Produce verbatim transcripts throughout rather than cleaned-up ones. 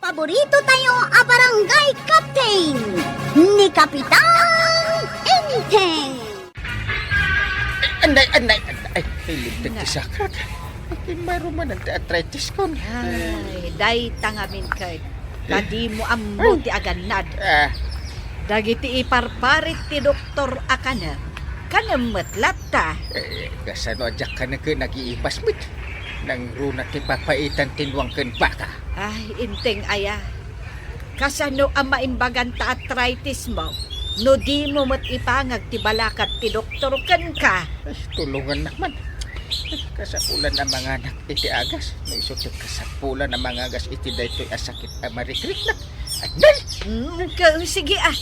Paborito tayo a barangay captain, ni Kapitan Enteng. Ay, anay, anay, anay. Ay, limtek ti sakrak. Ay, kinmaruman ti arthritis kon. Ay, dayta ngamin ket. Kadi mo ammo ti agannad. Ah. Dagiti iparparit ti doktor a kanem, kanem met latta. Eh, kasano a diak kanen ket nagiipas met? Nangruna ti papaitan ti nuang ken baka. Ay, Enteng aya. Kasano a maimbagan ta arthritis mo no di mo met ipangag ti balakat ti doktor kenka? Ay, tulongannak man. Ay, kasapulan a manganak iti agas. No isu ti kasapulan a mangagas iti daytoy a sakit a marikriknak. Adnan! Mm, ka-, sige, ah.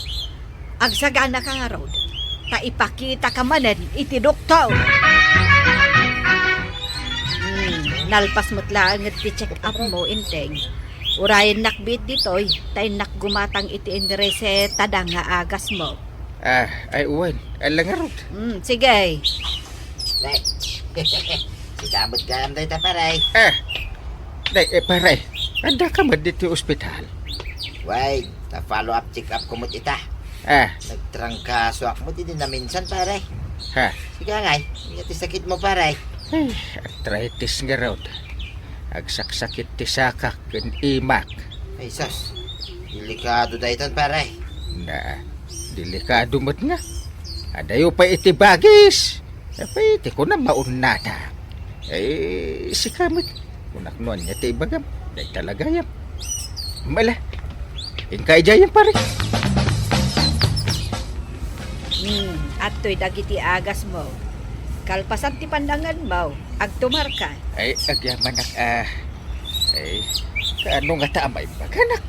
Agsagana ka ngarud, ta ipakita ka manen iti doktor. Hmm, nalpas met laeng ti check-up mo, Enteng. Urayennak biit ditoy, ta innak gumatang iti inresetada nga agas mo. Ah, ay, wen. Ala ngarud. Hmm, sige. Nay, sika met gayam dayta, pare. Ah, nay, eh, pare, adda ka met ditoy ospital? Wen, na-follow up check-up ko met ita. Ah. Nagtrangkasoak met idi naminsan, pare. Ha? Sika ngay, ania ti sakit mo, pare? Ay, arthritis ngarud. Agsaksakit ti sakak ken imak. Ay, sus. Delikado daytan, pare. Na, delikado met nga. Adayo pay iti bagis. Apay, ti kuna maunata. Eh, sika met. Kunak no ania ti ibagam. Dayta la gayam. Mala. Inka idiay, pare. Hmm, adtoy dagiti agas mo. Kalpasan ti pannangan mo, agtumar ka. Ay, agyamanak, ah. Ay, kaano ngata a maimbaganak?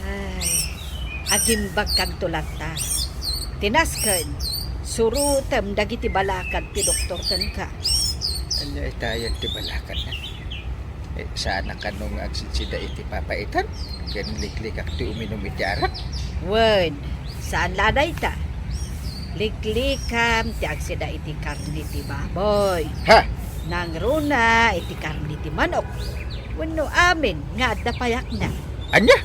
Ay, agimbagkanto latta. Ti nasken, surotem dagiti balakat ti doktor kenka. Ania itayen ti balakatna? Eh, saan a kano nga agsidsida iti papaitan? Ken liklikak ti uminum iti arak? Wen, saan la dayta. Liklikam ti agsida iti karne ti baboy. Ha? Nangruna iti karne ti manok. Wenno amin nga adda payakna. Ania?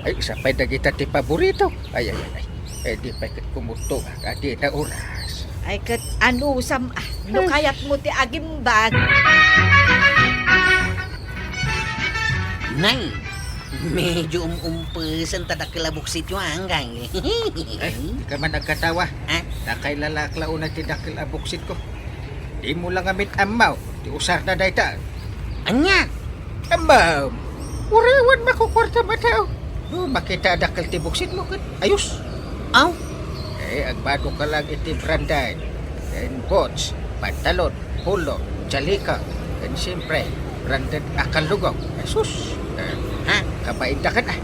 Ay, sapay dagita ti paborito. Ay, ay, ay, ay. Eh, di pay ket kumutongak a dina oras. Ay, ket anusam, ah, no kayatmo ti agimbag. Nay, medyo um-, umpesen ta dakkel a buksityo, ah, anggang. Eh, di ka man agkatawa. Ah? Dakay lalakla unay ti dakkel a buksitko. Di mo la ngamin ammaw ti usarna dayta. Ania? Amam, uray awan makukuartam a tao. No makita a dakkel ti buksitmo ket ayos. Aw? Eh, agbado ka lang iti branded. Ken boots, pantalon, polo, jalika, ken siyempre, branded a kallugong. Jesus! Eh, ha? Kabaindakan, ah.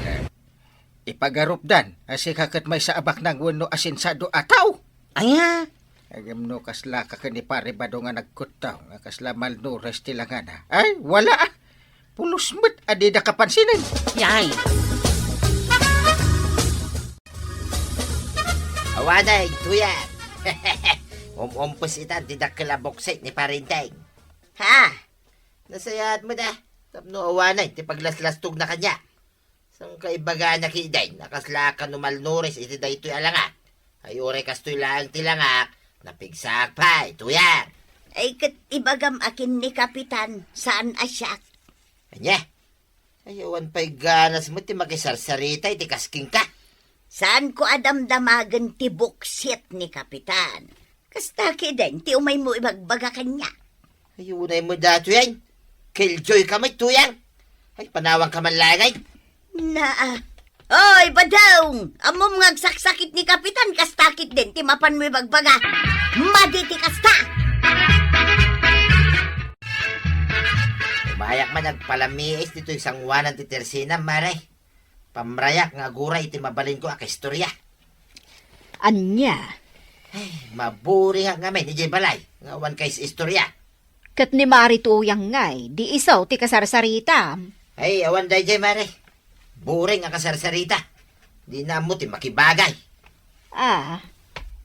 Eh, ipagarupdan, a sika ket maysa a baknang wenno a sensado a tao. Ania? Ngem no kasla ka ken ni Pare Bado nga nagkuttaw, nga kasla malnourished ti langana. Ay, wala, ah. Pulos met a dida kapansinen. Yay! Awanay, Tuyang. Um-, umpes itan ti dakkel a buksit ni Pare Enteng. Ha? Nasayaat met da. Tapno awanay ti paglaslastogna kaniak. Saan ka ibagana kidin a kasla ka no malnourished iti daytoy a langak? Ay, uray kastoy laeng ti langak, napigsaak pay, Tuyang. Ay, ket ibagam a ken ni Kapitan, saan a siak. Ania? Ay, awan pay ganas met ti makisarsarita iti kas kenka. Saanko a damdamagen ti buksit ni Kapitan. Kasta kidin ti umaymo ibagbaga kaniak. Ay, unay met da, Tuyang. Killjoy ka met, Tuyang. Ay, panawan ka man laeng. Naa. Oy, Badong! Ammom nga agsaksakit ni Kapitan, kasta kidin ti mapanmo ibagbaga. Madi ti kasta! Umayak man agpalamiis ditoy sanguanan ti tersinam, Mare. Pamrayak nga aguray iti mabalinko a kaistorya. Ania? Ay, maburingak ngamin idiay balay nga awan kaistorya. Ket ni Mari Tuyang ngay, di isu ti kasarsaritam. Ay, awan daydiay, Mare. Buring a kasarsarita. Dina ammo ti makibagay. Ah.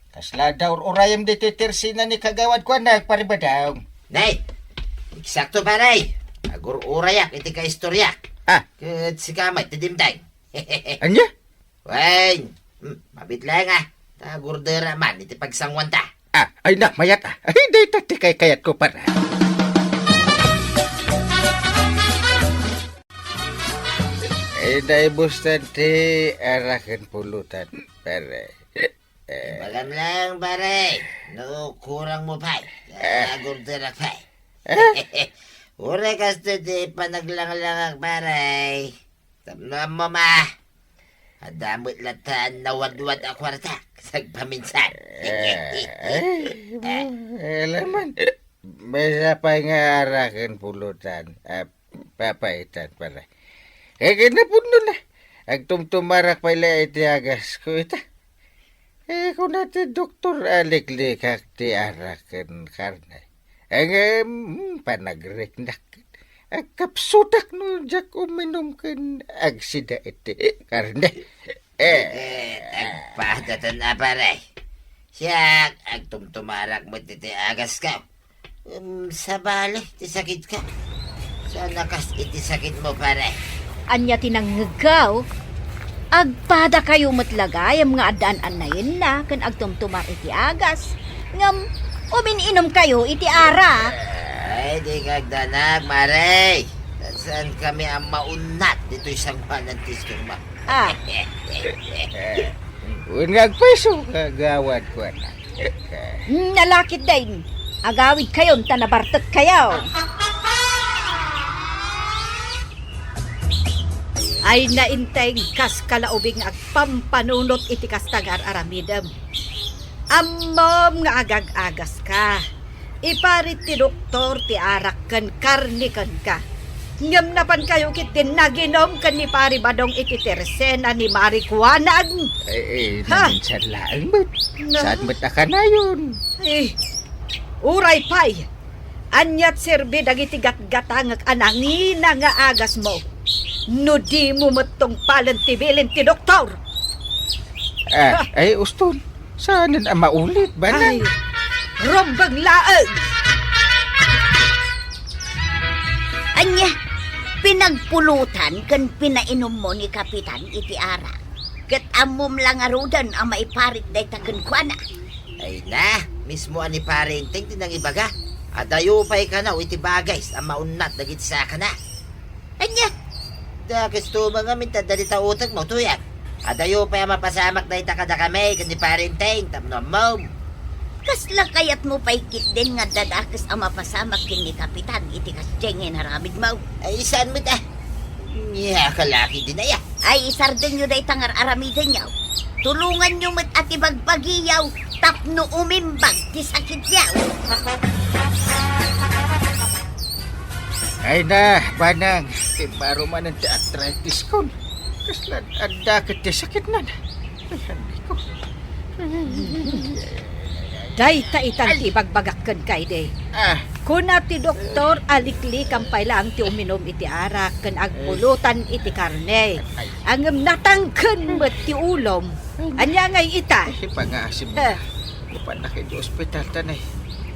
Kasla adda ur-urayem ditoy tersina ni Kagawad Kuan, Pare Badong. Nay, eksakto, pare. Agur-urayak iti kaistoryak. Ah. Ket sika met ti dimteng. Ania? Wen, hmm, mabit laeng a. Ta agurdera man iti pagsanguanta. Ah, ay na, mayat a. Ay, dayta ti kaykayatko, pare. Ay, naibustan ti arak ken pulutan, pare. Eh. Ibagam laeng, pare. No, kurang mo pay. Eh. Agurderak pay. Eh? Uray kastoy ti panaglanglangak, pare. Tapno ammom a, adda met latta nawadwad a kuarta, sagpaminsan. Eh, ay, eh, alaman. Maysa pay nga arak ken pulutan. Ah, Papaitan, pare. Eh, kinapudno na. Agtumtumarak pay la iti agasko ita. Eh, kuna ti doktor, aliklikak ti arak ken karne. Ngem, mm, panagriknak. Agkapsutak no diak uminum ken agsida iti karne. Eh. Eh, agpadatan a, pare. Siak, agtumtumarak met iti agasko. Em, sabali ti sakitko. Saan a kas iti sakitmo, pare? Ania ti nangngegko? Agpadakayo met la gayam nga addaan annayenna ken agtumtumar iti agas. Ngem umin-inumkayo iti arak. Ay, di kagdanag, mare. Saan kami a maunnat ditoy sangoanan ti istormo? Ah. Wen nga agpayso, kagawad ko, anak. Nalakit din. Agawid kayon ta nabartek kayo. Ay nainteng kas kalaubing nga agpampanunot iti kasta nga ar-aramidem. Ammom nga agag-agas ka. Iparit ti doktor ti arak ken karne kenka. Ngem napan kayo ket din naginom ken ni Pari Badong iti tersena ni Mari Kuanag. Eh, eh, Ha? Naminsan laeng met. Na? Saan met a kanayon? Eh, uray pay. Aniat serbi dagiti gatgatangek a nangina nga agasmo? No dimo met tungpalen ti bilin ti doktor. Ah, Ha? Ay, uston. Saanen a maulit, bana? Ay, rumbeng laeng! Ania, pinagpulutan ken pinainummo ni Kapitan iti arak. Ket ammom la ngaruden a maiparit dayta kenkuana. Ay na, mismo a ni Pare Enteng ti nangibaga. Adayo pay kano iti bagay a maunnat dagiti sakana. Ania? Dakes to ngamin ta dita utekmo, tuyag. Adayo pay a mapasamak dayta kadakami ken ni Pare Enteng tapno ammom. Kasla kayatmo pay ketdin nga adda dakes a mapasamak ken ni Kapitan iti kasdiay nga inaramidmo? Ay, saan met a? Nia, kalaki din aya. Ay, isardenyo dayta nga ar-aramidenyo. Tulonganyo met a ti bagbagiyo tapno umimbag ti sakityo. Ay na, banang, ti baro manen ti arthritis kon. Kasla adda ket ti sakitnan. Ay, anay ko. Dayta itan ti ibagbagak kenka idi. Ah. Kuna ti doktor, aliklikan pay laeng ti uminum iti arak ken agpulutan iti karne. Ay. Ngem natangken met ti ulom. Ania ngay ita? Ay, pangasim. Eh. Ipannak iti ospital ta nay.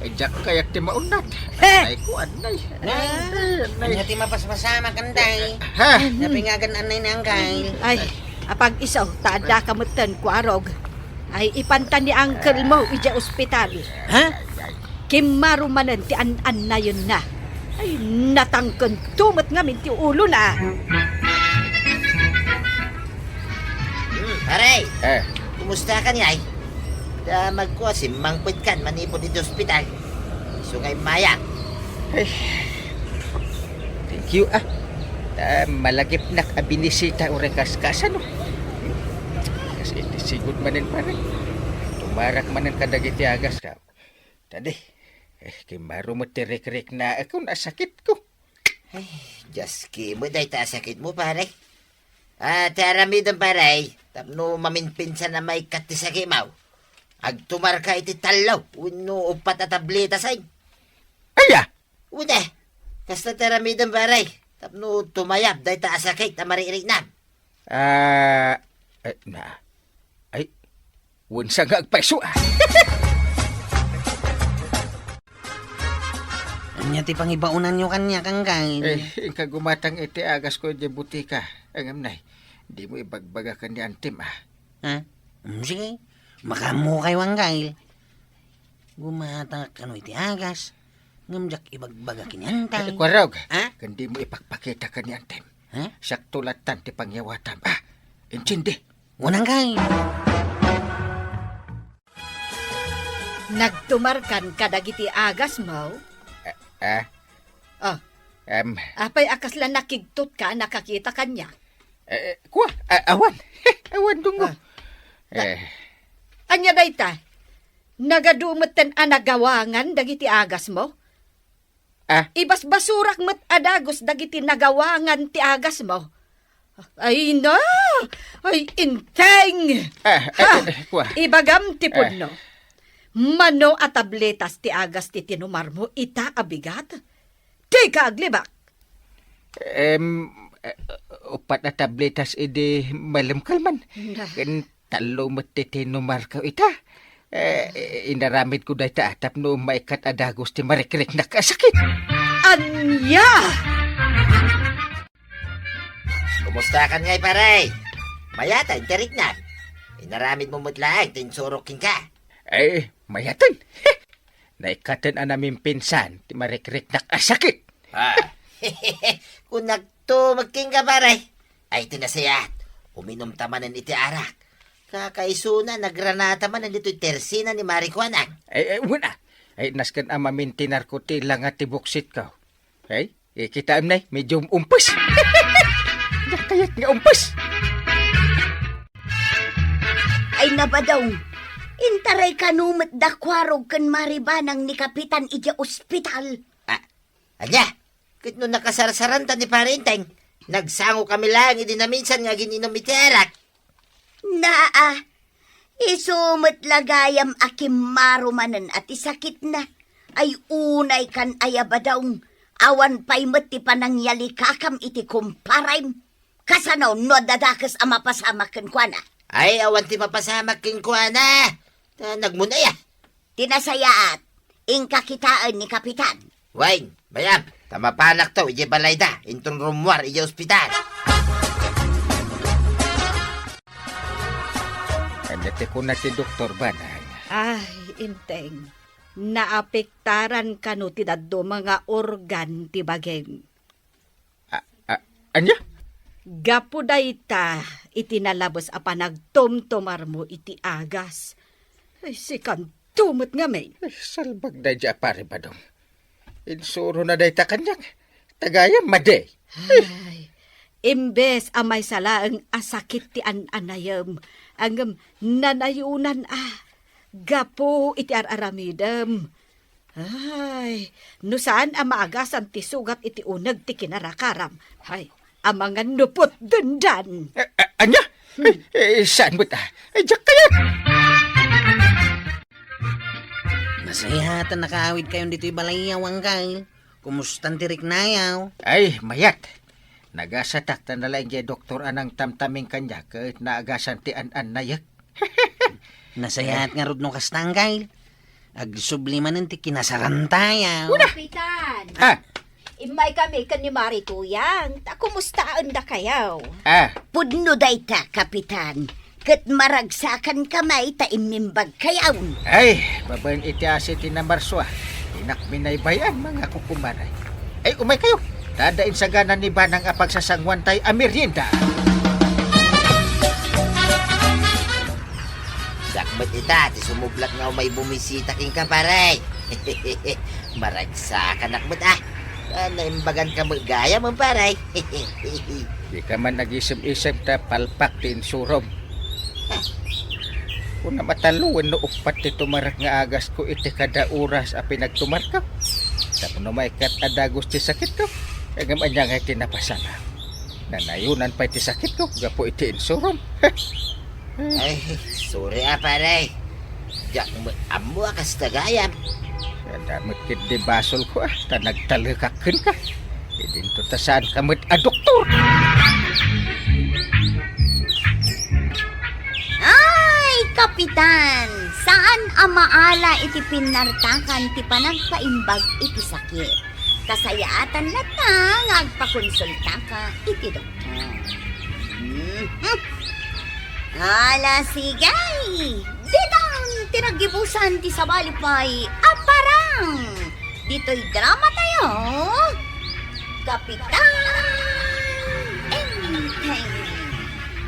Ay, diak kayat ti maunnat. Eh. Ay, kuan nay. Nay, Ah. Nay. Ania ti mapaspasamak, Anday? Ha? Napingagan anay ni Angkay. Ay, apag-iso, ta adda ka metten, kuarog. Ay, ipanta ni uncle mo idiay ospital. Ha? Kimmaro manen ti an-annayenna. Ay, natangken to met ngamin ti ulona. Hmm, pare. Eh. Kumusta ka ni ay? Damagko a simmangpet kan manipud iti ospital. Isu nga immayak. Ay, thank you, ah. Ta malagipnak a binisita uray kas kasano. Kas iti sigud manen, pare. Tumarak manen kadagiti agas ka. Tadi, eh, kimmaro met ti rikriknaekon a sakitko. Ay, diaske met dayta a sakitmo, pare. Ah, ti aramidem, pare, tapno maminpinsan a maikkat ti sakitmo. Agtumarka iti tallo wenno uppat a tableta, say. Aya? Wen, eh. Kasta ti aramidem, pare, tapno tumayab dayta a sakit a maririknam. Ah, eh, na. Ay, wen sa nga agpayso, ah. Ania ti pangibaonanyo kaniak, Anggail? Eh, inka gumatang iti agasko idiay butika. Ngem nay, dimo ibagbaga ken ni Antim, a. Ha? Mm, sige. Makaammokayo, Anggail. Gumatangak kano iti agas, ngem diak ibagbaga ken ni Antim. Eh, kuarog. Ha? Ken dimo ipakpakita ken ni Antim. Ha? Siakto lattan ti pangyawatam, a. Intiendi? Wen, Anggail. Nagtumarkan kadagiti agasmo? Eh, eh. Oh. Em. Apay a kasla nakigtotka a nakakita kaniak? Eh, eh, kua, a-, awan. Awan, Dungo. Ah. Eh. Ania dayta? Nagadu metten a nagawangan dagiti agasmo? Ah. Ibasbasurak met a dagus dagiti nagawangan ti agasmo. Ay na! Ay, Inteng! Ah, eh, Ha! eh, eh, kua. Ibagam ti Ah. pudno. Mano a tabletas ti agas ti tinumarmo ita a bigat? Dika aglibak! Em, eh, upat a tabletas idi malemkalman. Na. Ken tallo met ti tinumarko ita. Eh, inaramidko dayta tapno maikkat a dagus ti marikriknak a sakit. Ania? Kumustakan ngay, pare? Mayat a, interiknak. Inaramidmo met laeng ti insurok kenka. Eh, mayaten. Naikkaten a namimpinsan ti marikriknak a sakit. Ah. Kunakto met kenka, pare. Ay, ti nasayaat, uminumta manen iti arak. Kakaisuna, nagranata manen ditoy tersina ni Mari Kuanang. Ay, ay, wen a. Ay, nasken a mamintinarko ti langa ti buksitko. Ay, eh, kitaem nay, medyo umpes. Diak kayat nga umpes. Ay, nabadong. Intaray kano met da Kuarog ken Mari Banang ni Kapitan idiay ospital. Ah, ania? Ket no nakasarsaranta ni Pare Enteng, nagsangokami laeng idi naminsan nga agin-inum iti arak. Naa, isu met la gayam a kimmaro manen a ti sakitna. Ay unay kan aya, Badong, awan pay met ti panangyalikakam iti kumparem. Kasano no adda dakes a mapasamak kenkuana? Ay, awan ti mapasamak kenkuana. Ta nagmun-ay a. Ti nasayaat, inka kitaen ni Kapitan. Wen, mayam, ta mapanakto idiay balayda, inton rummuar idiay ospital. Ania ti kuna ti doktor, Banang? Ay, Enteng, naapektaran kano ti dadduma nga organ ti bagim. A-, a-, ania? Gapu dayta iti nalabes a panagtumtumarmo iti agas. Ay, sikanto met ngamin. Ay, salbag daydiay a Pare Badong. Insurona dayta kaniak. Ta gayam madi. Ay, imbes a maysa laeng a sakit ti an-anayem, ngem nanayunan a gapu iti ar-aramidem. Ay, no saan a maagasan ti sugat iti uneg ti kinarakaram. Ay, amangan no putdendan. A-, a-, ania? Hmm. Eh, eh, saan met a? Ay, diak kayat. Nasayaat a nakaawidkayon ditoy balayyo, Anggail. Kumustan ti riknayo? Ay, mayat. Nagasatak ta nalaing diay doktor a nangtamtaming kaniak ket naagasan ti an-annayek. Nasayaat ngarud no kasta, Anggail. Agsubli manen ti kinasarantayo. Kapitan! Ah! Immaykami ken ni Mari Tuyang, ta kumustaendakayo? Ah! Pudno dayta, Kapitan. Ket maragsakankamay ta immimbagkayon. Ay, babaen iti asi ti Namarso a, dinak binaybay-an, mga kukumaray. Ay, umaykayo. Ta adda insagana ni Banang a pagsasanguantay a merienda. Siak met ita ti sumublak nga umay bumisita kenka, pare. Maragsakanak met a. Ah, naimbaganka met gayam, pare. Dika man agisem-isem ta palpak ti insurom. Kunam a tallo wenno uppat ti tumarak nga agasko iti kada oras a pinagtumarko. Tapno maikkat a dagus ti sakitko. Ngem ania ngay ti napasamak? Nanayunan pay ti sakitko gapu iti insurom. Ay, sorry a, pare. Diak met ammo a kasta gayam. Adda met ketdi basolko a, ta nagtalekak kenka. Idinto ta saanka met a doktor. Ay, Kapitan! Saan a maala iti pinnartakan ti panagpaimbag iti sakit. Kasayaatan latta nga agpakonsultaka iti doktor. Mhm. Ala, sige! Ditan ti naggibusan ti sabali pay a parang ditoy drama tayo, Kapitan Enteng.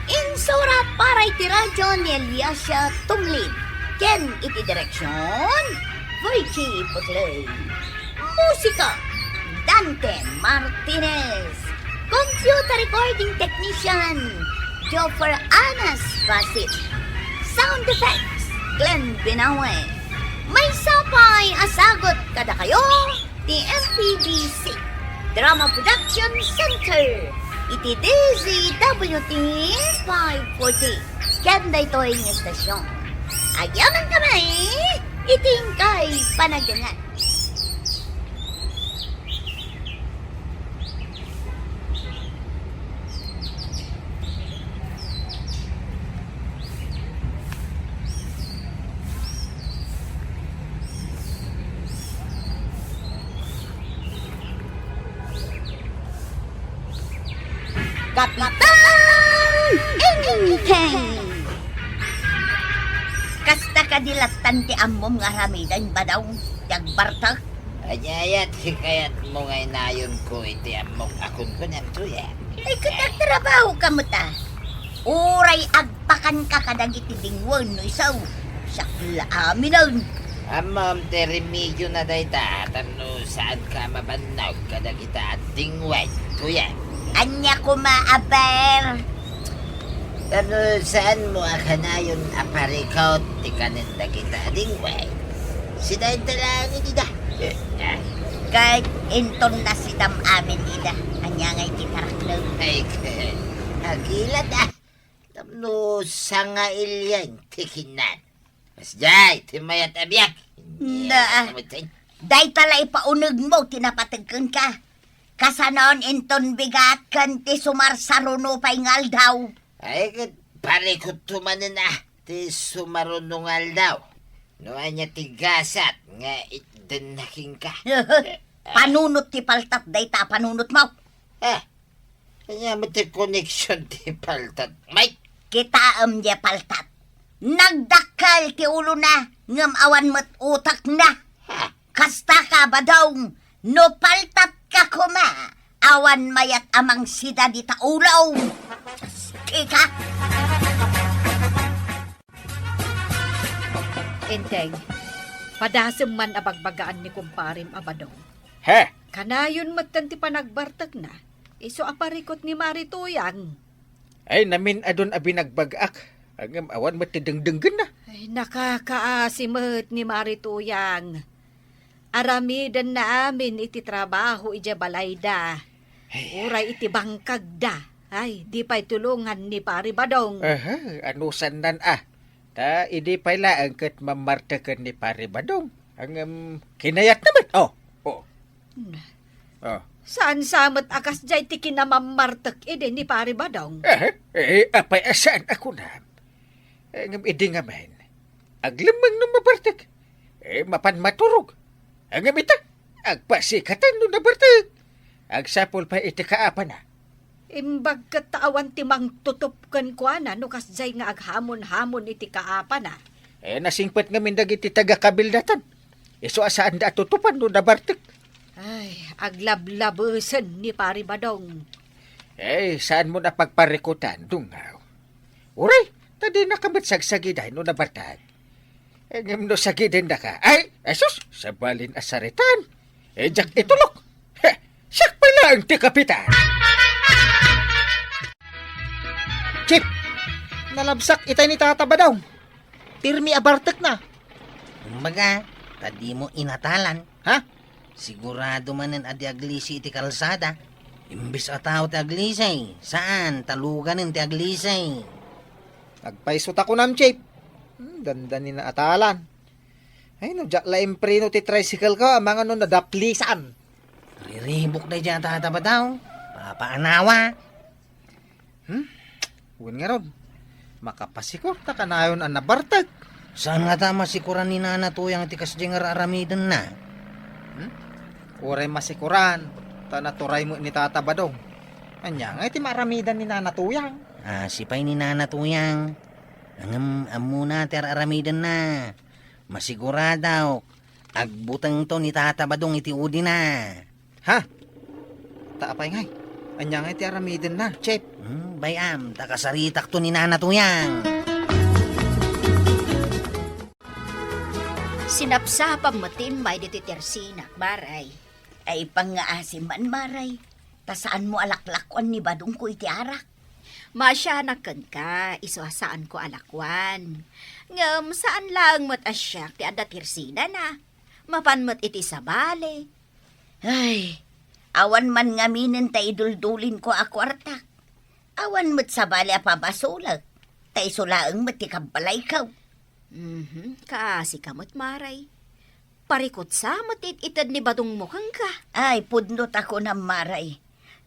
Insurat para iti radyo ni Eliasia Tumlid ken iti direksion, Virgie Puclay. Musika, Dante Martinez. Computer recording technician, Joffer Anas Basit. Sound effects, Glenn Binawe. Maysa pay a sagut kadakayo ti M P D C Drama Production Center iti D Z W T five forty. Ken daytoy nga estasyon. Agyamankami iti inkay panagdengngeg. Kapitan Enteng! Kasta kadi lattan ti ammom nga aramiden, Badong, ti agbartek? Ania aya ti kayatmo nga inayonko iti ammok a kunkunam, Tuyang? Ay, ket agtrabahoka met, a. Uray agpakanka kadagiti dingwen no isu, siak la aminen. Ammom ti remediona dayta, tapno saanka a mabannog kadagita a dingwen, Tuyang. Ania koma, aber? Tapno saanmo a kanayon a parikut ti kanen dagita a dingwen, sida inta laeng ida. Ket inton nasidam amin ida, ania ngay ti tarakneng? Ay, ket agilad, a. Tapno sangailian ti kinnan. Kasdiay ti mayat a biag. Na, dayta la ipaunegmo ti napateg kenka. Kasano inton bigat ken ti sumarsaruno pay nga aldaw? Ay, ket parikutto manen, a, ti sumaruno nga aldaw. No ania ti gasat nga itdenna kenka. Panunot ti paltat dayta a panunotmo. Ah, ania met ti koneksion ti paltat, Mike? Kitaem diay paltat. Nagdakkel ti ulona, ngem awan met utekna. Ha? Kastaka, Badong, no paltatka koma, awan mayat a mangsida dita ulom. Kika? Enteng, padasem man a bagbagaan ni kumparem a Badong. He? Kanayon metten ti panagbartekna, isu a parikut ni Mari Tuyang. Ay, namin-adun a binagbag-ak, ngem awan met ti dengdenggenna. Ay, nakakaasi met ni Mari Tuyang. Aramidenna amin iti trabaho idiay balayda. Ay. Uray iti bangkagda. Ay, di pay tulongan ni Pari Badong. Aha, anusannan, a. Ta idi pay laeng ket mammarteken ni Pari Badong. Ngem, kinayatna met. Oh, oh. Na. Oh. Saan sa met a kasdiay ti kinamammartek idi ni Pari Badong? Eh, eh, apay a saan a kunam? Eh, ngem idi ngamin, aglemmeng no mabartek. Eh, mapan maturog. Ngem ita, agpasikatan no nabartek. Agsapul pay iti kaapana. Imbag ket ta awan ti mangtutup kenkuana no kasdiay nga aghamon-hamon iti kaapana. Eh, nasingpet ngamin dagiti taga-kabildatan. Isu a saanda a tutupan no nabartek. Ay, aglablabesen ni Pari Badong. Eh, saanmo a pagparikutan, dungngaw. Uray, ta dinaka met sagsagiday no nabartek. Eh, ngem no sagidendaka, ay, asus, sabalin a saritan. Eh, diak itulok. Heh, siak pay laeng ti kapitan. Chief, nalabsak itay ni Tata Badong. Pirmi a bartekna. Kumbaga, ta dimo inatalan. Ha? Sigurado manen a di aglisi iti kalsada. Imbes a tao ti aglisi, saan, taluganen ti aglisi. Agpayso ta kunam, Chief. Hmm, dandani naatalan. Ay, no, diak la impreno ti tricycle ko, amangan no nadaplisan. Riribuk daydiay a Tata Badong. Papaanawa. Hmm? Wen ngarud, makapasikor ta kanayon a nabartek. Saan ngata a masikoran ni Nana Tuyang ti kasdiay nga ar-aramidenna? Hmm? Uray masikuran, ta naturay met ni Tata Badong. Ania ngay ti maaramidan ni Nana Tuyang? Asi pay ni Nana Tuyang. Ngem ammona ti ar-aramidenna. Masiguradok, agbutengto ni Tata Badong iti udina. Ha? Ta apay ngay? Ania ngay ti aramidenna, Chef? Hmm, bay-am, ta kasaritakto ni Nana Tuyang. Sinapsapam met ti immay ditoy tersinak, Maray. Ay, pangngaasim man, Maray. Ta saanmo a laklakuan ni Badongko iti arak? Maasianak kenka, isu a saanko a lakuan. Ngem saan laeng met a siak ti adda tersinana. Mapan met iti sabali. Ay, awan man ngaminen ta iduldulinko a kuartak. Awan met sabali a pabasolek, ta isu laeng met ti kabbalayko. Mhm, kaasika met, Maray. Parikutsa met it-ited ni Badongmo kenka. Ay, pudno ta kunam, Maray.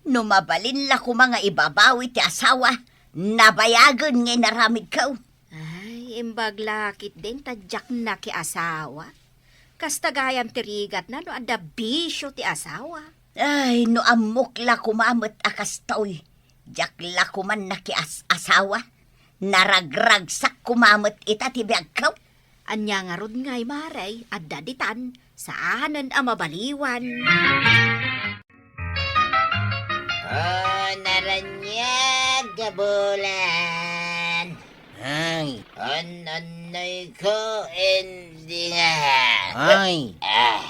No mabalin la koma nga ibabawi ti asawa, nabayagen nga inaramidko. Ay, imbag la ketdin ta diak nakiasawa. Kasta gayam ti rigatna no adda bisio ti asawa. Ay, no ammok la koma met a kastoy, diak la koman nakias-asawa. Naragragsak koma met ita ti biagko. Ania ngarud ngay, Maray, adda ditan, saanen a mabaliwan. Oh, naraniag a bulan. Ay. An-annoy ko, indi nga. Ay. Ah.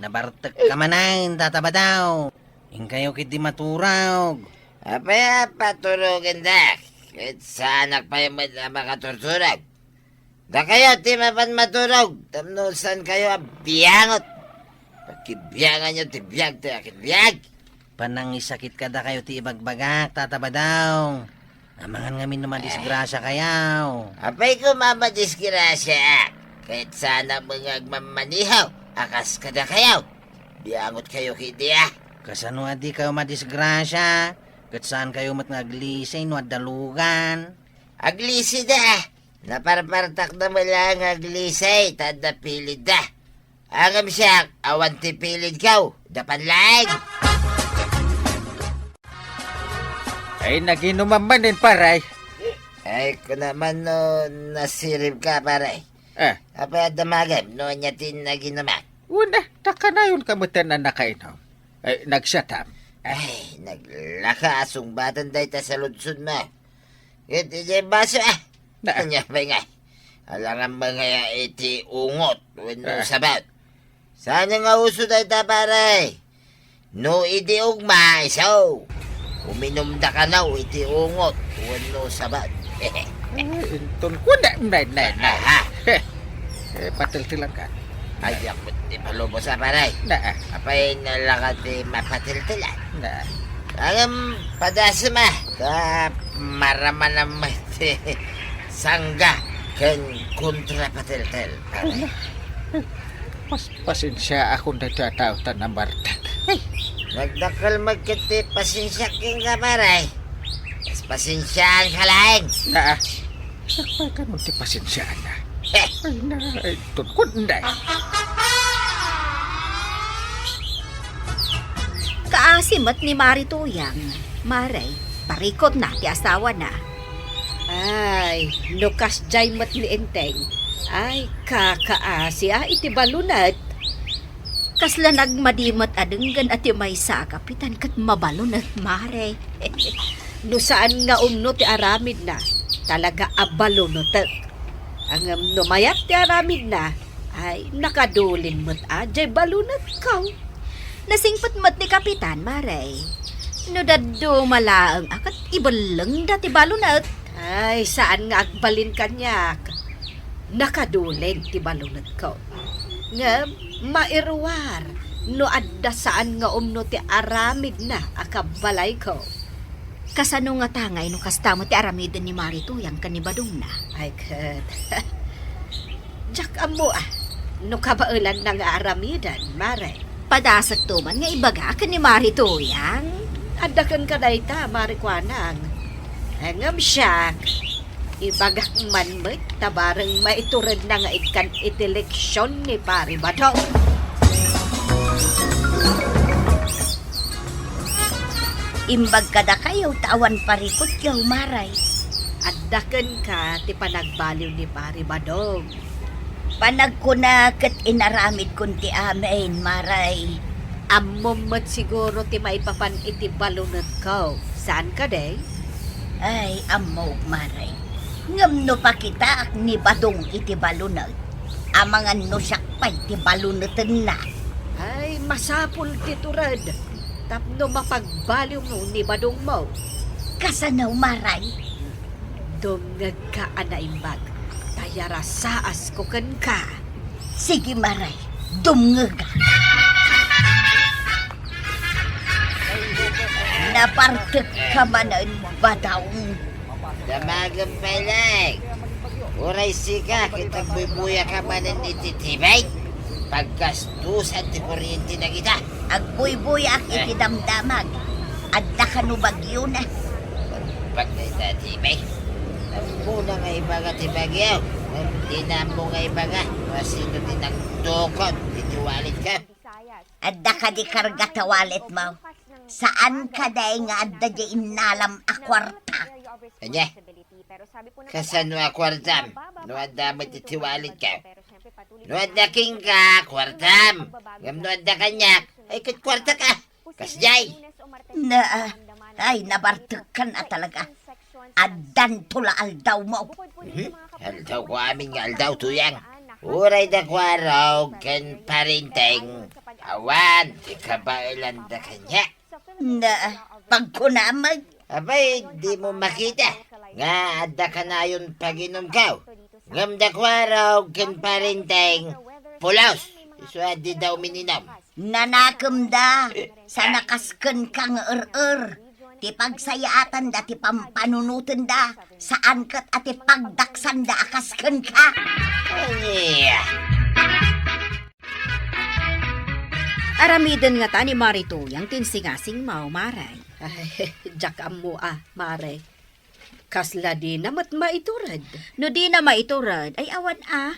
Nabartek ka manen, Tata Badaw. Inkayo ketdi maturog. Apay a paturogendak? Ket saanak pay met a makaturturog. Dakayo ti mapan maturog, tapno saankayo a biangot. Pagkibianganyo ti biag ti akin biag. Panangisakit kadakayo ti ibagbagak, Tata Badaw. Amangan ngamin no madisgrasiakayo. Apay koma a madisgrasiaak, ket saanak met nga agmammaneho a kas kadakayo. Biangotkayo ketdi a. Kasano a dikayo madisgrasia, ket saankayo met nga aglisay no adda lugan? Aglisayda. Naparpartakda met laeng nga aglisay ta adda pilidda. Ngem siak, awan ti pilidko, dapan laeng. Ay, naginomam manen, pare. Ay, kuna man no nasiribka, pare. Ah. Apay a damagem no ania ti naginomam? Una, ta kanayonka met a nakainom. Ay, nagsiatam. Ay, naglaka a sungbatan dayta saludsodmo. Ket idiay baso, ah. Na. Ania pay nga? Alangan man nga iti ungot wenno Ah. sabaw. Saan nga uso dayta, pare? No idi ugma, isu. Uminumda kano iti ungot wenno sabaw. Ay, inton kuna, nay, nay, nay. Aha. Eh, patiltilanka. Ay, diak met ti palubos a, pare. Na. Apay nalaka ti mapatiltilan? Na. Ngem, padasem a, ta maramanam met ti sangga ken kontrapatiltil, pare. Pas-, pasensiaakon daytoy a tao ta namartek. Ay. Nagdakkel met ket ti pasensiak kenka, pare. Pasensiaanka laeng. Na. Sakbay kano ti pasensiaanna. Heh. Ay, na, ay, tutkod, inday. Kaasi met ni Mari Tuyang, Mari, parikutna ti asawana. Ay, no kasdiay met ni Enteng, ay, kakaasi a iti balunet. Kasla nagmadi met a denggen a ti maysa a kapitan ket mabalunet, Mare. No saan nga umno ti aramidna, talaga a balunetek. Ngem no mayat ti aramidna, ay, nakadulin met a diay balunetko. Nasingpet met ni Kapitan, Mare. No dadduma laeng a ket ibellengda ti balunet. Ay, saan nga agbalin kaniak. Nakadulin ti balunetko. Ngem mairuar no adda saan nga umno ti aramidna a kabbalayko. Kasano ngata ngay no kasta met ti aramiden ni Mari Tuyang ken ni Badongna? Ay, ket, diak ammo a no kabaelanna nga aramiden, Mare. Padasekto man nga ibaga ken ni Mari Tuyang. Adda kenka dayta, Mari Kuanang. Ngem siak, ibagak man met ta bareng maituredna nga ikkan iti leksion ni Pari Badong. Imbag kadakayo ta awan parikutyo, Maray. Adda kenka ti panagbaliw ni Pari Badong. Panagkuna ket inaramidkon ti amin, Maray. Ammom met siguro ti maipapan iti balunetko, saan kadi? Ay, ammok, Maray. Ngem no pakitaak ni Badong iti balunet, amangan no siak pay ti balunetenna. Ay, masapul ti tured tapno mapagbaliwmo ni Badongmo. Kasano, Maray? Dumngegka a naimbag, ta yarasaasko kenka. Sige, Maray, dumngegak. Nabartekka manen, Badong. Damagem pay laeng. Uray sika ket agbuybuya ka manen iti T V. Paggastusan ti kuryente dagita. Agbuybuyaak iti damdamag. Adda kano bagiona? Pagdayta T V. Ammona nga ibaga ti bagio. Ngem dina ammo nga ibaga no sino ti nagdukot iti walletko. Adda kadi karga ta walletmo? Saan kadi nga adda diay innalam a kuarta? Ania? Kasano a kuartam? No adda met iti walletko. No adda kenka, kuartam. Ngem no adda kaniak, ay ket kuartak. Kasdiay. Na, ay, nabartekkan a talaga. Addanto la aldawmo. Mhm. Aldawko amin nga aldaw, Tuyang. Uray da Kuarog ken Parinteng, awan ti kabaelanda kaniak. Na, pagkunam met. Abay, dimo makita nga adda kanayon paginumko. Ngem da Kuarog ken Parinteng, pulos. Isu a dida umininum. Nanakemda, saan a kas kenka nga er-er. Ti pagsayaatanda ti pampanunotenda, saan ket a ti pagdaksanda a kas kenka. Ania? Aramiden ngata ni Mari Tuyang ti insingasingmo, Maray. Ay, diak ammo a, Maray. Kasla dina met maitured. No dina maitured, ay awan a.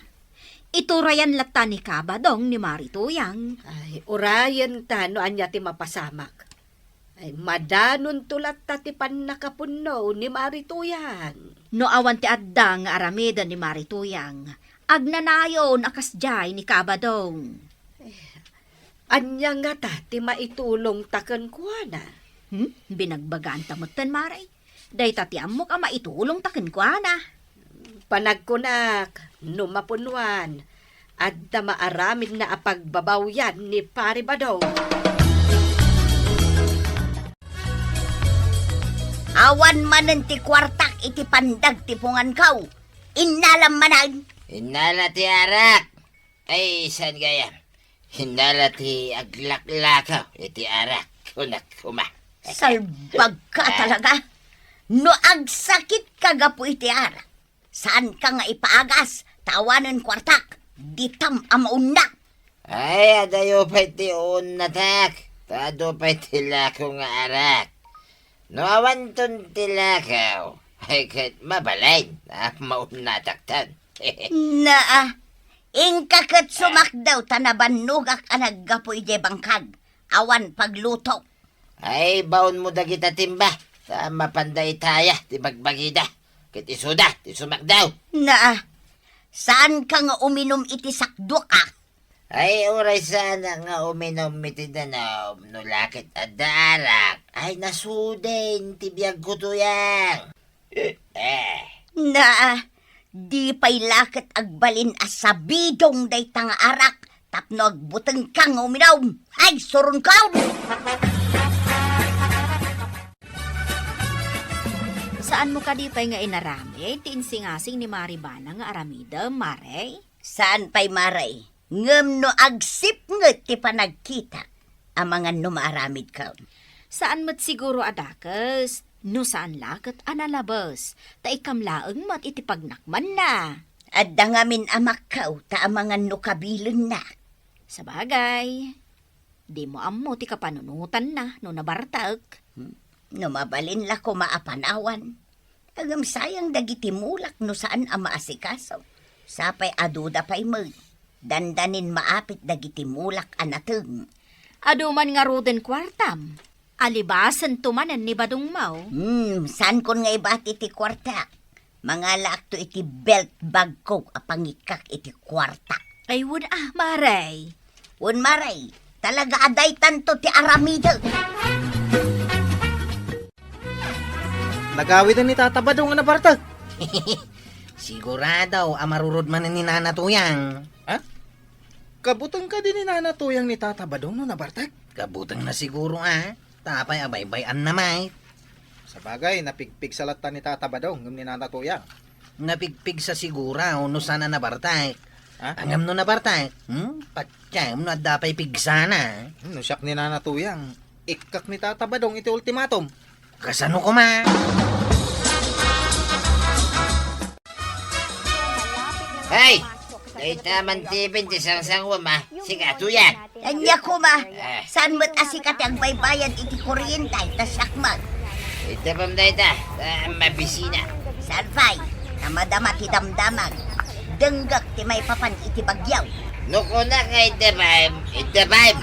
Iturayan latta ni Kabadong ni Mari Tuyang. Ay, urayenta no ania ti mapasamak. Ay, madanonto latta ti pannakapunno ni Mari Tuyang. No awan ti adda nga aramiden ni Mari Tuyang, agnanayon a kasdiay ni Kabadong. Ania ngata ti maitulongta kenkuana? Hmm? Binagbaganta metten, Maray. Dayta ti ammok a maitulongta kenkuana. Panagkunak, no mapunnuan, adda maaramidna a pagbabawian ni Pari Badong. Awan manen ti kuartak iti pandagtipunganko. Innalam manen. Innala ti arak. Ay, saan gayam? Innala ti aglaklakaw iti arak, kunak koma. Salbagka talaga. No agsakitka gapu iti arak, saanka nga ipaagas, ta awanen kuartak, ditam a maunna. Ay, adayo pay ti uunnatak, ta adu pay ti lako nga arak. No awanton ti lakaw, ay ket mabalin a maunnatakton. Naa, inka ket sumakdaw ta nabannogak a naggapu idiay bangkag. Awan pagluto. Ay, baonmo dagita timba, ta mapanda itaya ti bagbagida, ket isuda ti sumakdaw. Naa, saanka nga uminum iti sakduak a? Ay, uray saanak nga uminum iti danum, no la ket adda arak, ay nasuden ti biagko, Tuyang. Eh. Naa, di pay la ket agbalin a sabidong dayta nga arak tapno agbutengka nga uminum. Ay, surungkaw! Saanmo kadi pay nga inaramid ti insingasing ni Mari Bana nga aramidem, Mare? Saan pay, Mare. Ngem no agsipnget ti panagkitak, amangan no maaramidka. Saan met siguro a dakes, no saan la ket a nalabes, ta ikam laeng met iti pagnakmanna. Adda ngamin a makkaw, ta amangan no kabilenna. Sabagay, dimo ammo ti kapanunotanna no nabartek. Hmm. No mabalin la koma a panawan. Ngem sayang dagiti mulak no saan a maasikaso. Sapay aduda pay met, dandanin maapit dagiti mulak a nateng. Adu man ngaruden kuartam. Alibasento manen ni badongmo. Hmm, saankon nga ibati ti kuarta. Mangalaakto iti belt bagko a pangikkak iti kuarta. Ay, wen a, Mare. Wen, Mare, talaga a daytanto ti aramidek. Nagawiden ni Tata Badong a nabartek. Sigurado a marurod manen ni Nana Tuyang. Ha? Kabuteng kadi ni Nana Tuyang ni Tata Badong no nabartek? Kabutengna siguro, a. Ta apay a baybay-anna met? Sabagay, napigpigsa latta ni Tata Badong ngem ni Nana Tuyang. Napigpigsa siguro no saan a nabartek. Ha? Ngem no nabartek, hmm? Patiem no adda pay pigsana. Hmm, no siak ni Nana Tuyang, ikkak ni Tata Badong iti ultimatum. Kasano koma? Hey! Dayta man ti ipin ti sangsangwam, a. Sika, Tuyang. Ania koma? Ah. Saan met a sika ti agbaybayad iti kuryente, ta siak met? Itapam dayta, ta mabisina. Saan pay, ta madama ti damdamag. Denggek ti maipapan iti bagyo. No kunak nga itapam, itapam.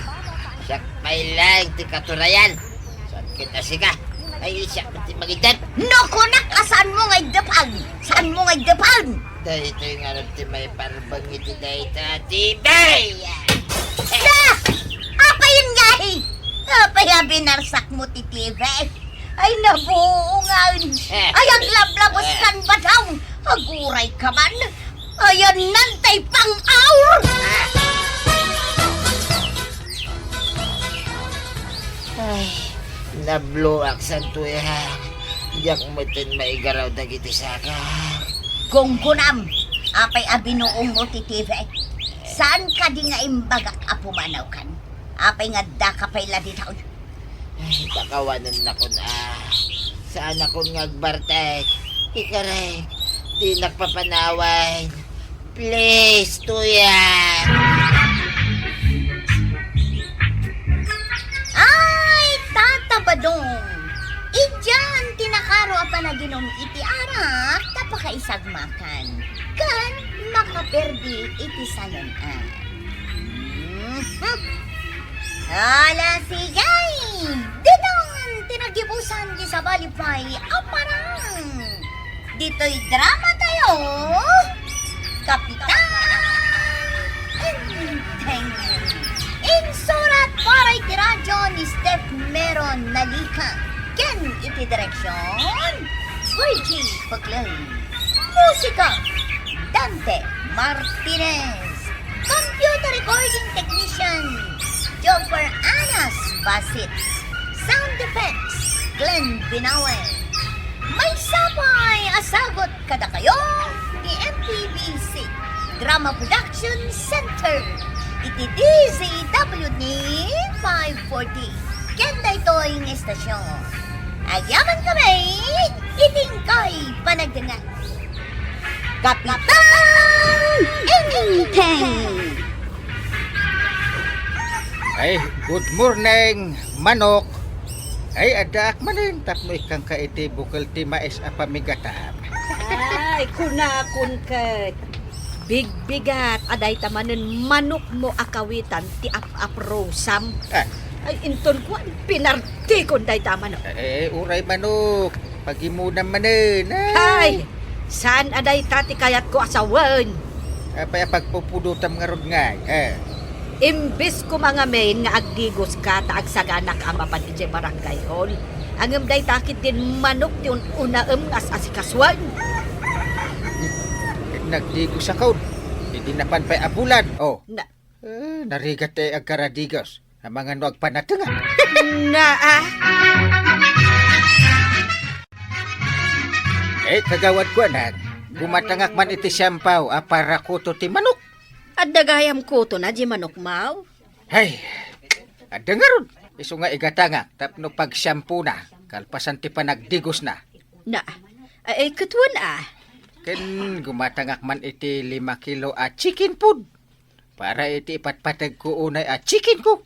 Siak pay laeng ti katurayan. Saan ket a sika? Ay, siak ti mangited. No kunak a saanmo nga iddepan, saanmo nga iddepan. Daytoy ngarud ti maiparbeng iti dayta a T V. Da! Apayen ngay? Apay a binarsakmo ti T V? Ay, nabuongan. Eh. Ay, aglablabos kan badong. Aguray ka man. Ayannan tay pang-aur! Ay, nabloak, Santoyan. Diak metten maigaraw dagiti sakak. Gunggonam, apay a binuongmo ti T V? Saan kadi nga imbagak a pumanawkan? Apay nga addaka pay la ditoy? Ay, pakawanennakon a. Saanakon nga agbartek. Ikarek, dinak papanawen. Please, Tuyang. Ay, Tata Badong. Idian ti nakaro a panaginum iti arak ta pakaisagmakan. Ken makaperdi iti sayan a. Mhm. Ala, sige! Didon ti nagibusan ti sabali pay a parang. Ditoy drama tayo, Kapitan Enteng. Insurat para iti radyo ni Steph Meron Nalica. Ken iti direksyon, Virgie Paglen. Musika, Dante Martinez. Computer recording technician, Joffer Anas Basit. Sound effects, Glenn Binawe. Maysa pay a sagut kadakayo ti M P B C Drama Production Center iti D Z W T five forty. Ken daytoy nga istasyon, agyamankami iti inkay panagdengngeg. Kapitan Enteng! Ay, good morning, manok. Ay, addaak manen tapno ikkangka iti bukel ti mais a pamigatam. Ay, kunakon ket, bigbigat a dayta manen manokmo a kawitan ti ap-aprosam. Ah. Ay, inton kuan, pinartikon dayta a manok. Eh, uray manok, pagimudam manen. Ay! Ay, saan a dayta ti kayatko a sawen. Apay a pagpupudotam ngarud ngay, eh? Imbes koma ngamin nga agdigoska ta agsaganak a mapan idiay barangay hall, ngem dayta ketdin manok ti un-unaem nga as-asikasuen. Ket nagdigosakon, idi napan pay a bulan, oh. Na- Eh, narigat ti agkaradigos. Amangan no agpanatengan. Naa. Eh, kagawad ko anak, gumatangak man iti siampaw a para kuto ti manok. Adda gayam kutona di manok, maw? Hay, adda ngarud. Isu nga igatangak tapno pagsiampona, kalpasan ti panagdigosna. Na, ay, ket wen a. Ken gumatangak man iti lima kilo a chicken food. Para iti ipatpategko unay a chicken ko.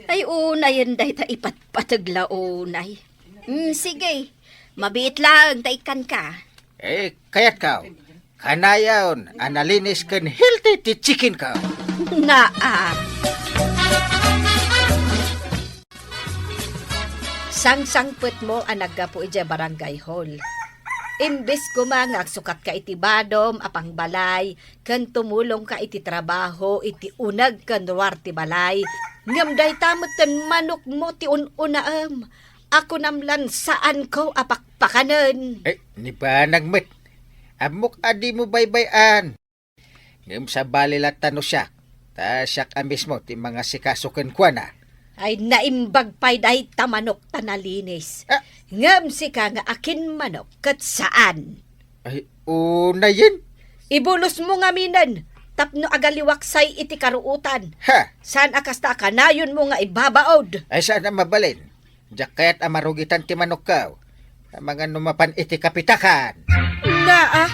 Ay, unayen dayta ipatpateg la unay. Mm, sige. Mabiit laeng ta ikkanka. Eh, kayatko. Kanayon a nalinis ken healthy ti chicken ko. Naa. Sangsangpetmo a naggapu idiay barangay hall. Imbes koma nga agsukatka iti badom a pangbalay ken tumulongka iti trabaho iti uneg ken ruar ti balay, ngem dayta metten manokmo ti un-unaem a kunam lan saanko a pakpakanen. Eh, ni banag met. Ammok a dimo baybay-an. Ngem sabali latta no siak, ta siak a mismo ti mangasikaso kenkuana. Ay, naimbag pay dayta manok ta nalinis. Ah. Ngem sika nga akin manok ket saan. Ay, unayen? Ibulosmo ngaminen tapno agaliwaksay iti karuotan. Ha? Saan a kasta a kanayonmo nga ibabaod? Ay, saan a mabalin. Diak kayat a marugitan ti manokko. Amangan no mapan iti kapitakan. Naa.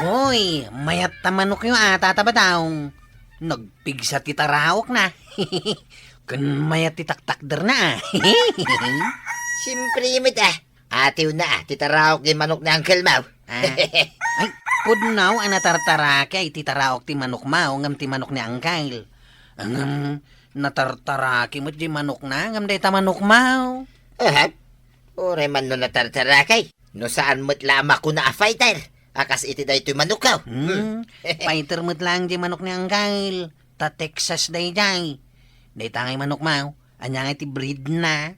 Hoy, mayat ta manokyo a, Tata Badong. Nagpigsa ti taraokna. Ken mayat ti taktakderna a. Siempre met a. Atiwna a, ti taraok ti manok ni Uncle Mau. Ah. Ay, pudno a natartaraki ay ti taraok ti manok Mau ngem ti manok ni Uncle. Ngem natartaraki met di manokna ngem dayta manok Mau. Aha. Uray man no natartaraki. No saan met la a makuna a fighter. A kas iti daytoy manokko. Hmm. Fighter met laeng di manok ni Uncle. Ta Texas daydiay. Dayta ngay manok Mau. Ania ngay ti breed na?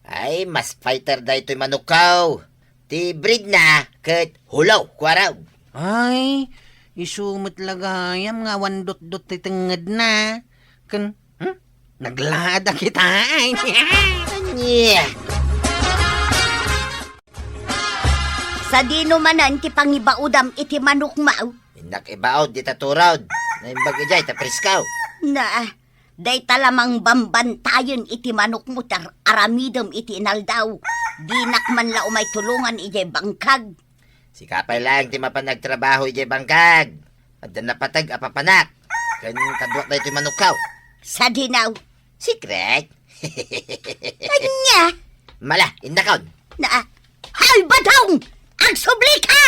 Ay, mas fighter daytoy manokko. Ti breed na ket Hulaw, Kuarog. Ay, isu met la gayam nga awan dutdut ti tengngedna. Ken, hmm? Naglaada kita, ay. Ania? Sadino manen ti pangibaudam iti manok Mau? Innak ibaud dita turod. Naimbag idiay ta presko. Na, dayta la mangbambantayen iti manokmo ti ar-, aramidem iti inaldaw. Dinak man la umay tulongan idiay bangkag. Sika pay laeng ti mapan agtrabaho idiay bangkag. Adda napateg a papanak. Ken kaduak daytoy manokko. Sadino? Secret? Ania? Mala, innakon. Na, Hoy, Badong! Agsublika!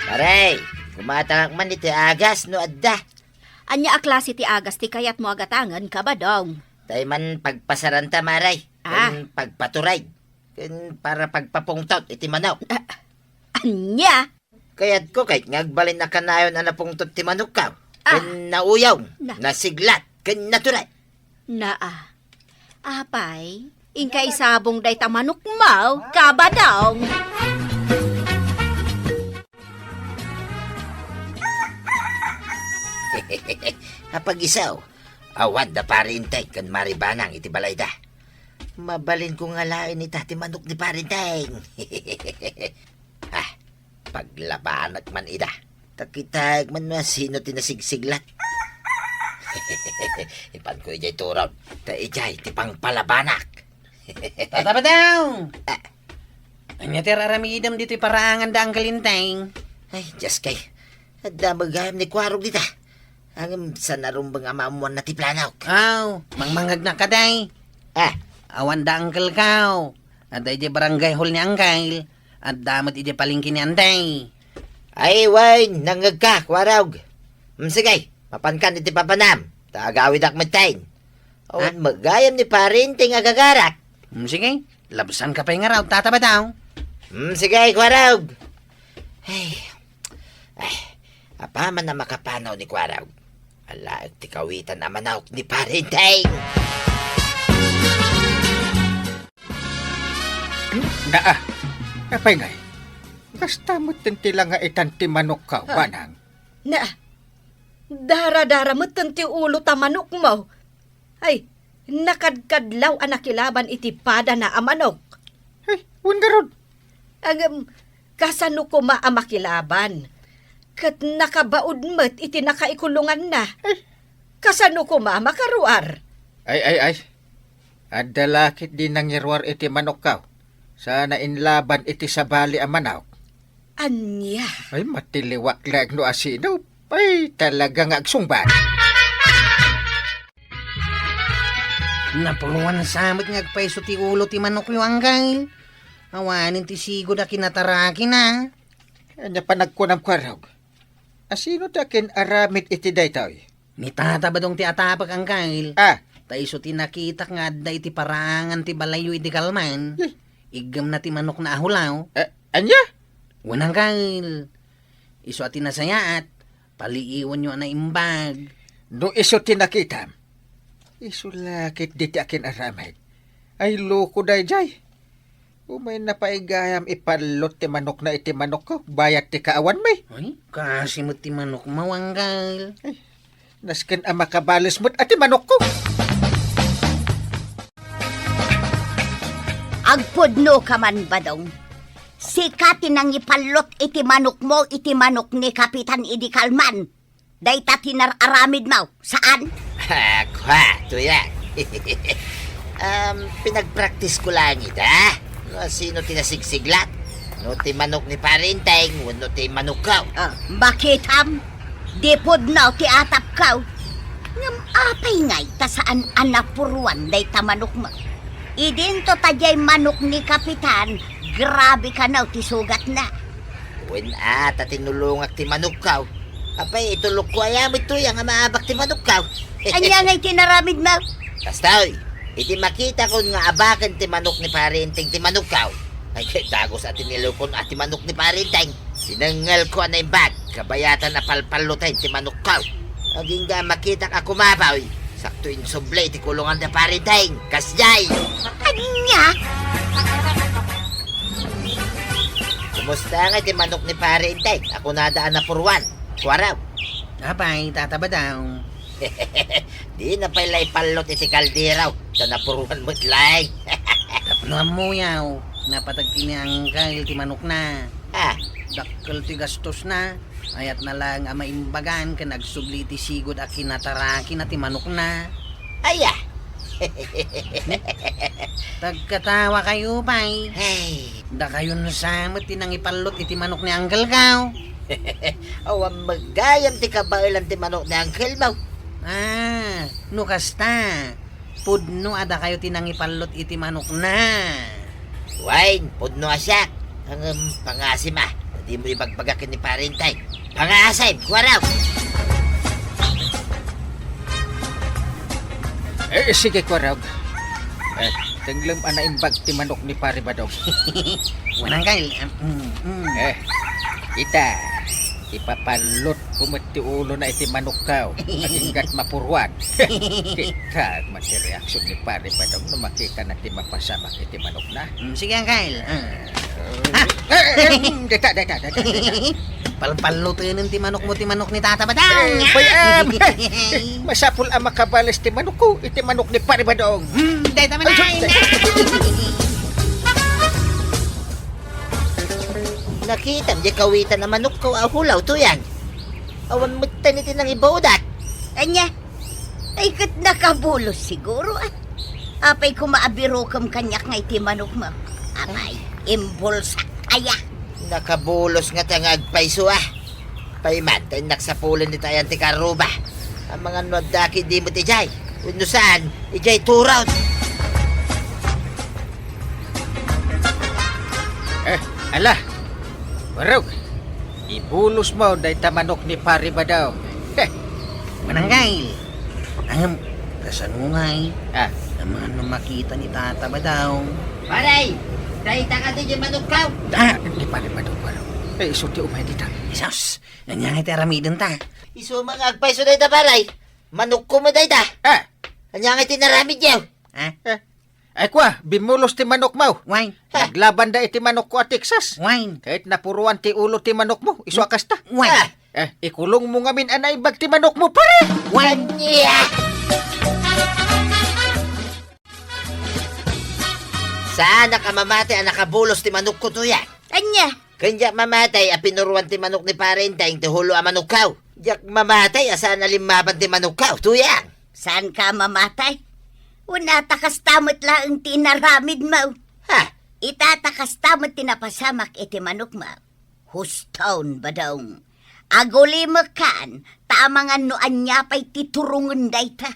Pare, kumatangak man iti agas no adda. Ania a klase ti agas ti kayatmo a gatangen, Kabadong? Tay man pagpasaranta, Mare. Ah. Ken pagpaturay. Ken para pagpapungtot iti manok. Ah, ania? Kayatko ket nga agbalin a kanayon a napungtot ti manokko. Ah. Ken nauyong, Na. nasiglat, ken naturay. Naa. Apay, inka isabong dayta manokmo, Kabadong. Apag-iso, awan da Pare Enteng ken Mare Banang iti balayda. Mabalinko nga laen ita ti manok ni Pare Enteng. Ah, paglabanak man ida. Ta kitaek man no asino ti nasigsiglat. Ipanko idiay turod. Ta idiay ti pangpalabanak. Tata Badong! Ah. Ania ti ar-aramidem ditoy paraangan da Uncle Enteng? Ay, Dios kay. Adda met gayam ni Kuarog dita. Ngem saan a rumbeng a maammoanna ti planok. Aw, mangmangngegnak kadi. Ah. Awan da Uncle Kao. Adda idiay barangay hall ni Uncle. Adda met idiay palengke ni Anday. Ay, wen, nangngegka, Kuarog. Mm, sige, mapankan iti papanam. Ta agawidak metten. Awan Ah? met gayam ni Pare Enteng a gagarak. Mm, sige, labsanka pay ngarud, Tata Badong. Mm, sige, Kuarog. Ay, ay, apaman a makapanaw ni Kuarog. Alaek ti kawitan a manok ni Pare Enteng. Naa, apay ngay? Kasta metten ti langaitan ti manokko, Ah. Banang. Na, daradara metten ti ulo ta manokmo. Ay, nakadkadlaw a nakilaban iti padana a manok. Ay, wen ngarud. Ngem, kasano koma a makilaban? Ket nakabaud met iti nakaikulonganna. Ay. Kasano koma a makaruar? Ay, ay, ay. Adda la ketdi nangiruar iti manokko. Saan a inlaban iti sabali a manok. Ania? Ay, matiliwak laeng no asino. Ay, talaga nga agsungbat. Napuruan sa met nga agpayso ti ulo ti manokyo, Angkay. Awanen ti sigud a kinatarakina. Ania panagkunam, Kuarog? Asino ti akin-aramid iti daytoy? Ni Tata Badong ti atapek, Angkel. Ah. Ta isu ti nakitak nga adda iti paraangan ti balayyo idi kalman. Eh. Iggemna ti manokna a hulaw. Eh, ania? Wen, Angkel. Isu a ti nasayaat, paliiwanyo a naimbag. No isu ti nakitam, isu la ketdi ti akin-aramid. Ay, loko daydiay. Umayna pay gayam ipallot ti manokna iti manokko, bayat ti kaawanmi. Ay, kaasi met ti manokmo, Angkel. Ay, nasken a makabales met a ti manokko. Agpudnoka man, Badong. Sika ti nangipallot iti manokmo iti manok ni Kapitan idi kalman. Dayta ti nar-aramidmo, saan? Ah, kua, Tuyang. Um, pinagpraktisko lang ita. No, sino ti nasigsiglat? No ti manok ni Pare Enteng, wenno ti manokko? Ah, makitam, di pudno ti atapko. Ngem apay ngay ta saan a napuruan dayta manokmo? Idinto ta diay manok ni Kapitan, grabe kano ti sugatna. Wen a, ta tinulongak ti manokko. Apay, itulokko aya met, Tuyang, a maabak ti manokko? Ania ngay ti naramidmo? Kastoy, iti makitakon nga abaken ti manok ni Pare Enteng ti manokko, ay, ket dagus a tinilokon a ti manok ni Pare Enteng. Sinengelko a naimbag, kabayatan a palpalloten ti manokko. Agingga makitak a kumabaw, sakto insubli ti kulongan da Pare Enteng. Kasdiay! Ania? Kumusta ngay ti manok ni Pare Enteng a kunada a napuruan? Kuaraw. Apay, Tata Badong. Dina pay la ipallot iti kaldero, ta napuruan met laeng. Tapno ammoyo, napateg ti ni Angkel ti manokna. Ah. Dakkel ti gastosna. Ayatna laeng a maimbagan ken agsubli iti sigud a kinatarakina ti manokna. Aya. Tagkatawakayo pay. Hey. Dakayon sa met ti nangipallot iti manok ni Angkelko. Awan met gayam ti kabaelan ti manok ni Angkelmo. Ah, no kasta, pudno a dakayo ti nangipallot iti manokna. Wen, pudno a siak. Ngem pangasim a, ta dimo ibagbaga ken ni Pare Enteng. Pangasim, kuaraw! Eh, sige, kuaraw. Eh, tenglem a naimbag ti manok ni Pare Badong. Wen, Angkel. Mm, mm. Eh, ita, ipapallotko met ti ulona iti manokko. Agingga't mapuruan. Kita met ti reaksion ni Pare Badong no makitana ti mapasamak iti manokna. Mm, sige, Angkel. Ah. Ah, eh, eh, mm, deta, deta, deta, deta. Palpallotenen ti manokmo ti manok ni Tata Badong. Eh, bay, ah, masapul a makabales ti manokko iti manok ni Pare Badong. Hmm, deta man. Ay, ay. Nakitam diay kawitan a manokko a hulaw, Tuyang. Awan metten iti nangibaudat. Ania? Ay, ket nakabulos siguro, ah. Apay koma a birokem kaniak nga iti manokmo? Apay, imbulsak aya? Nakabulos ngata nga agpayso, ah. Pay man, ta innak sapulen dita ayan ti karruba. Amangan no adda ketdi met idiay. Wenno saan, idiay turot. Eh, ala. Barog. Ibulosmo dayta manok ni Pare Badong. Heh. Mananggay. Ahem, kasano ngay? Ah. Amangan no makita ni Tata Badong. Pare, dayta kadi diay manokko? Ah, ni Pare Badong, Barog. Eh, isu ti umay dita. Isus, ania ngay ti aramidenta? Isu nga agpayso dayta, pare. Manokko met dayta. Ah. Ania ngay ti inaramidyo? Ah? Eh. Ay, kua, bimmulos ti manokmo. Wen. Naglabanda iti manokko a Texas. Wen. Ket napuruan ti ulo ti manokmo, isu a kasta. Wen. Ah. Eh, ikulongmo ngamin a naimbag ti manokmo, pare! Wen. Ania? Saanak a mamatay a nakabulos ti manokko, Tuyang. Ania? Ken diak mamatay a pinuruan ti manok ni Pare Enteng ti hulo a manokko. Diak mamatay a saan a limmaban ti manokko, Tuyang. Saanka a mamatay? Wen a ta kasta met laeng ti inaramidmo. Ha? Ita ta kasta met ti napasamak iti manokmo. Huston, Badong. Agulimekkan, ta amangan no ania pay ti turongen dayta.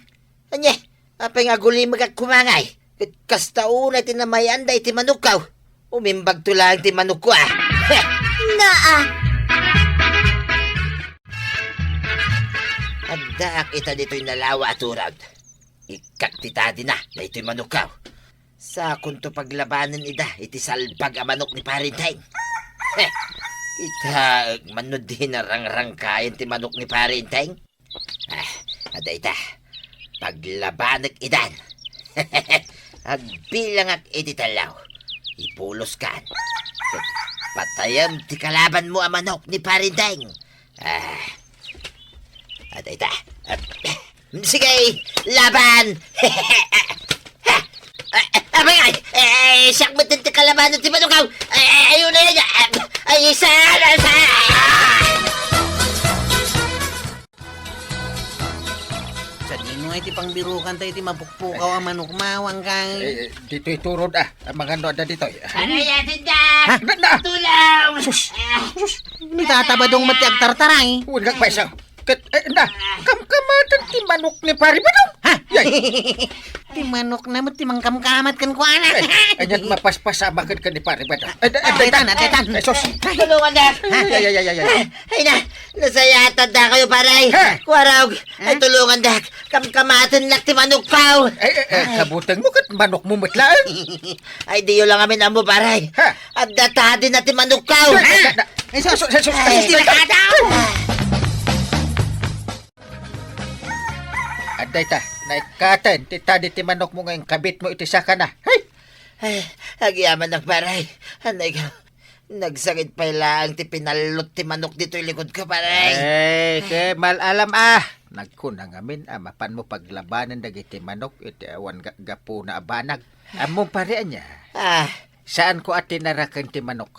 Ania? Apay nga agulimekak koma ngay? Ket kasta unay ti namay-anda iti manokko. Umimbagto laeng ti manokko, ah. Naa. Addaak ita ditoy nalawa a turag. Ikkak ti tadina daytoy manokko. Sakonto paglabanen ida iti salbag a manok ni Pare Enteng. Heh, ita, agmano di narangrangkayan ti manok ni Pare Enteng. Ah, adda ita. Paglabanek idan. Agbilangak iti tallo. Ipuloskan. Ket patayem ti kalabanmo a manok ni Pare Enteng. Ah. Adda ita. Sige, laban! Abay, ay, ay, siak met ti kalabanen ti manokko. Ay, ay, ayun na yan. Ay, isa, isa! Sadino nga iti pangbirukan tayo iti mapukpukaw a manok mawang kay? Eh, eh, ditoy turod, ah. Ang mga ano, ada ditoy. Aray, atin da! Ha? Na, na! Tulong! Sus! Ah. Sus! Ni Tata Badong met ti agtartaray. Huwag kang paiso. Ket, eh, na, kamkamatan ti manok ni Pare Badong. Ha? Yay! Ti manok na met ti mangkamkamat kenkuana. Eh, anyat mapaspas a bakit ka ni Pare Badong. Eh, eh, Atetan, atetan. Eh, sus. Tulungan da! Ay, ay, ay, ay, ay. Ay na, nasayatan da kayo, pare. Ha? Kuarog, ay Ha? tulungan da. Kamkamaten lak ti manokko. Eh, eh, eh, Ay. Kabuteng mo ket manok mo met laeng. Ay, diyo lang amin ammo, pare. Ha? Adda tadi na ti manokko. Ay, ay, ay, ay. Ay, sus, sus, sus, Ay, sus, sus. Tinakadaw! Adda ita, naikkaten ti tadi ti manok mo nga inkabit mo iti sakana. Hay! Ay, agyamanak, pare. Anay ka. Nagsakit pay laeng ti pinallot ti manok ditoy likod ko, pare. Eh, ke, mal-alam, ah. Nagkuna ngamin, ah, mapan mo paglabanen dagiti manok iti awan ga-, gapuna a banag. Ammom, pare, ania? Ah. Saan ko a tinaraken ti manok,